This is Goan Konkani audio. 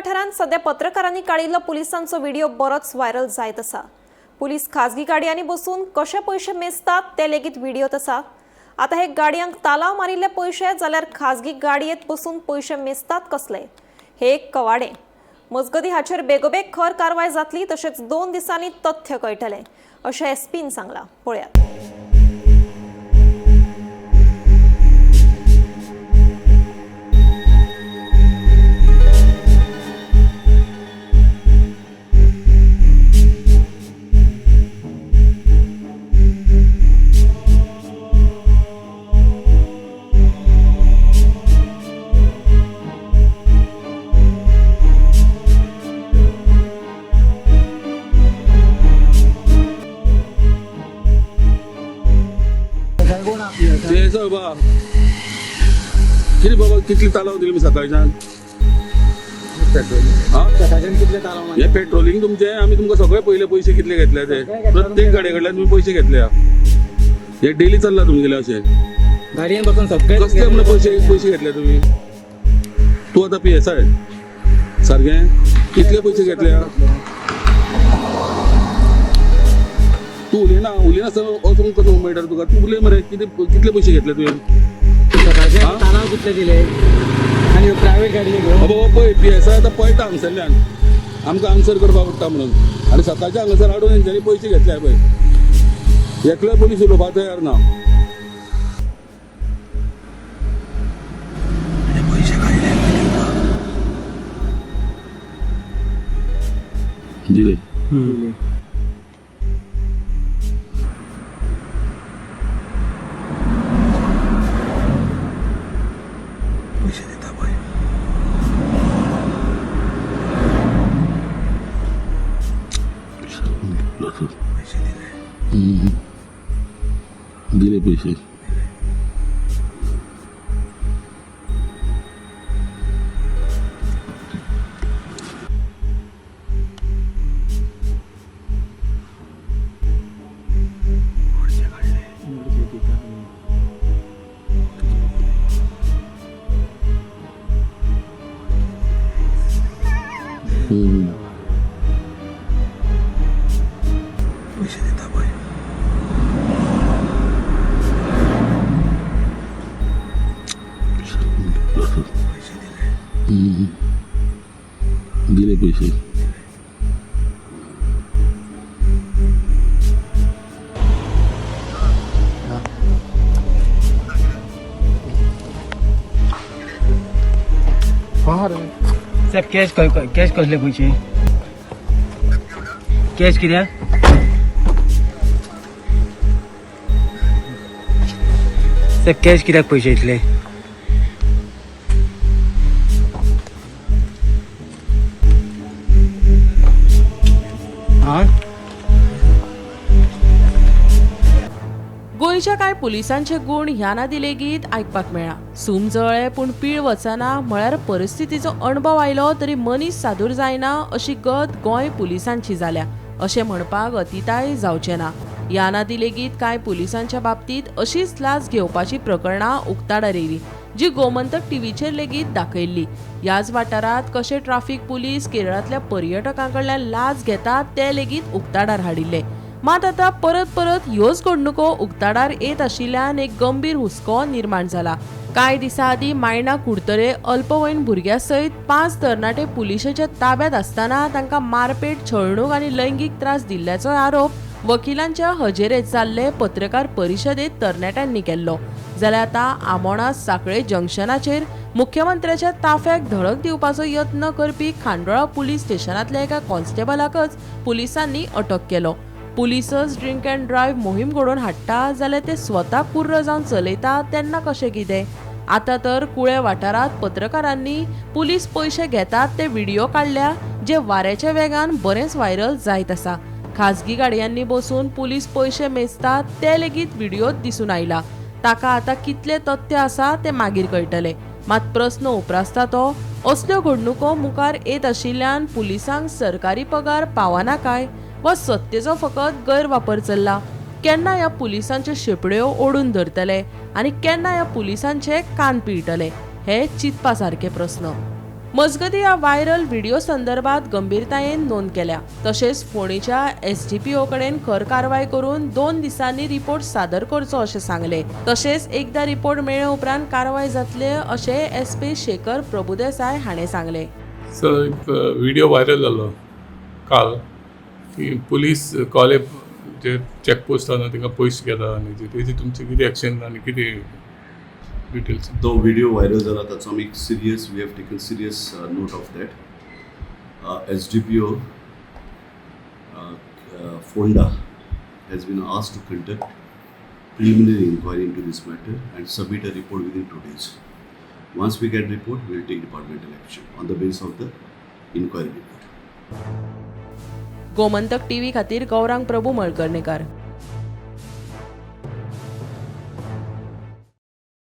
वाठारांत सध्या पत्रकारांनी काडिल्लो पुलिसांचो व्हिडिओ बरोच व्हायरल जायत आसा. पुलीस खाजगी गाडयांनी बसून कशे पयशे मेजतात ते लेगीत व्हिडियोत आसा. आतां हे गाडयांक तालाव मारिल्ले पयशे जाल्यार खाजगी गाडयेंत बसून पयशे मेजतात कसले, हे एक कवाडें. मजगती हाचेर बेगोबेग खर कारवाय जातली, तशेंच 2 दिसांनी तथ्य कळटलें अशें एसपीन सांगलां. पळयात. बाबा कितें बाबा कितली तालाव दिली मी सकाळच्यान? हे पेट्रोलिंग तुमचे आमी तुमकां सगळे पयले पयशे कितले घेतले ते प्रत्येक गाडये कडल्यान तुमी पयशे घेतले. हे डेली चल्ला तुमगेले अशें गाडयेन बसून सगळे कसले म्हणून पयशे पयशे घेतले तुमी? तूं आतां पी एस I सारकें कितले पयशे घेतले? तूं उलयना उलयनासतना वचूंक कसो मेळटा तुका? तूं उलय मरे, कितले पयशे घेतले तुवें? सकाळचे तालाव कितले दिले आनी प्रायव्हेट गाडी घेवन बाबा पळय पी एस I आतां पळटा हांगसरल्यान आमकां आन्सर करपाक पडटा म्हणून. आनी सकाळच्या हांगासर हाडून हेंच्यांनी पयशे घेतले पळय, एकलोय पोलीस उलोवपाक तयार ना. दिले पैसे दिता पळय. पैसे दिले दिले पैसे. पैसे दिता पळय. पैसे दिले दिले पैसे. साहेब कॅश कॅश कसले पैसे? कॅश कित्याक? साहेब कॅश कित्याक पैसे इतले? हा गोंयच्या कांय पुलिसांचे गुण ह्या नादी लेगीत आयकपाक मेळ्ळा. सूम जळ्ळे पूण पीळ वचना म्हळ्यार परिस्थितीचो अणभव आयलो तरी मनीस सादूर जायना अशी गत गोंय पुलिसांची जाल्या अशें म्हणपाक अतिताय जावचें ना. ह्या नादी लेगीत कांय पुलिसांच्या बाबतींत अशीच लाच घेवपाची प्रकरणां उक्ताडार येयली जी गोमंतक टीव्हीचेर लेगीत दाखयल्ली. ह्याच वाठारांत कशे ट्राफीक पुलीस केरळांतल्या पर्यटकां कडल्यान लाच घेतात ते लेगीत उक्ताडार हाडिल्ले. मात आतां परत परत ह्योच घडणुको उक्ताडार येत आशिल्ल्यान एक गंभीर हुस्को निर्माण जाला. कांय दिसां आदीं मायणा कुडतरे अल्पवयीन भुरग्या सयत 5 तरणाटे पुलिशेच्या ताब्यात आसतना तांकां मारपेट, छळणूक आनी लैंगीक त्रास दिल्ल्याचो आरोप वकिलांच्या हजेरेत जाल्ले पत्रकार परिशदेंत तरणाट्यांनी केल्लो. जाल्यार आतां आमोणा सांखळे जंक्शनाचेर मुख्यमंत्र्याच्या ताफ्याक धडक दिवपाचो यत्न करपी खांडोळा पुलीस स्टेशनांतल्या एका कॉन्स्टेबलाकच पुलिसांनी अटक केलो. पुलिसच ड्रिंक अँड ड्रायव्ह मोहीम घडोवन हाडटा जाल्यार ते स्वता कुर्र जावन चलयता तेन्ना कशें कितें? आतां तर कुळे वाठारांत पत्रकारांनी पुलीस पयशे घेतात ते व्हिडिओ काडल्या जे वाऱ्याच्या वेगान बरेंच व्हायरल जायत आसा. खाजगी गाडयांनी बसून पुलीस पयशे मेजतात ते लेगीत व्हिडियोत दिसून आयला. ताका आतां कितले तथ्य आसा ते मागीर कळटले. मात प्रस्न उप्रासता तो असल्यो घडणुको मुखार येत आशिल्ल्यान पुलिसांक सरकारी पगार पावना काय वा सत्तेचो फकत गैरवापर चल्ला? केन्ना ह्या पुलिसांच्यो शेपड्यो ओडून धरतले आनी केन्ना ह्या पुलिसांचे कान पिळटले हे चिंतपा सारके प्रस्न. मजगतीं ह्या व्हायरल व्हिडिओ संदर्भात गंभीरतायेन नोंद केल्या. तशेंच फोंडेच्या एसडीपीओ कडेन खर कारवाय करून 2 दिसांनी रिपोर्ट सादर करचो अशें सांगलें. तशेंच एकदा रिपोर्ट मेळ्ळे उपरांत कारवाय जातले अशें एसपी शेखर प्रभुदेसाय हाणें सांगलें. सर, एक व्हिडिओ व्हायरल जालो काल की पुलीस कॉले जे चॅकपोस्ट आहा न्हू, तांकां पयशे घेता आनी तेजी तुमची कितें एक्शन आनी कितें डिटेल्स? तो व्हिडिओ व्हायरल जाला ताचो आमी serious, we have taken serious note of that. SDPO Ponda has been asked to conduct preliminary inquiry into this matter and submit a report within 2 days. Once we get report, we will take departmental action on the basis of the inquiry report. Gomantak TV खातीर गौरांग प्रभू मळकर्णेकर.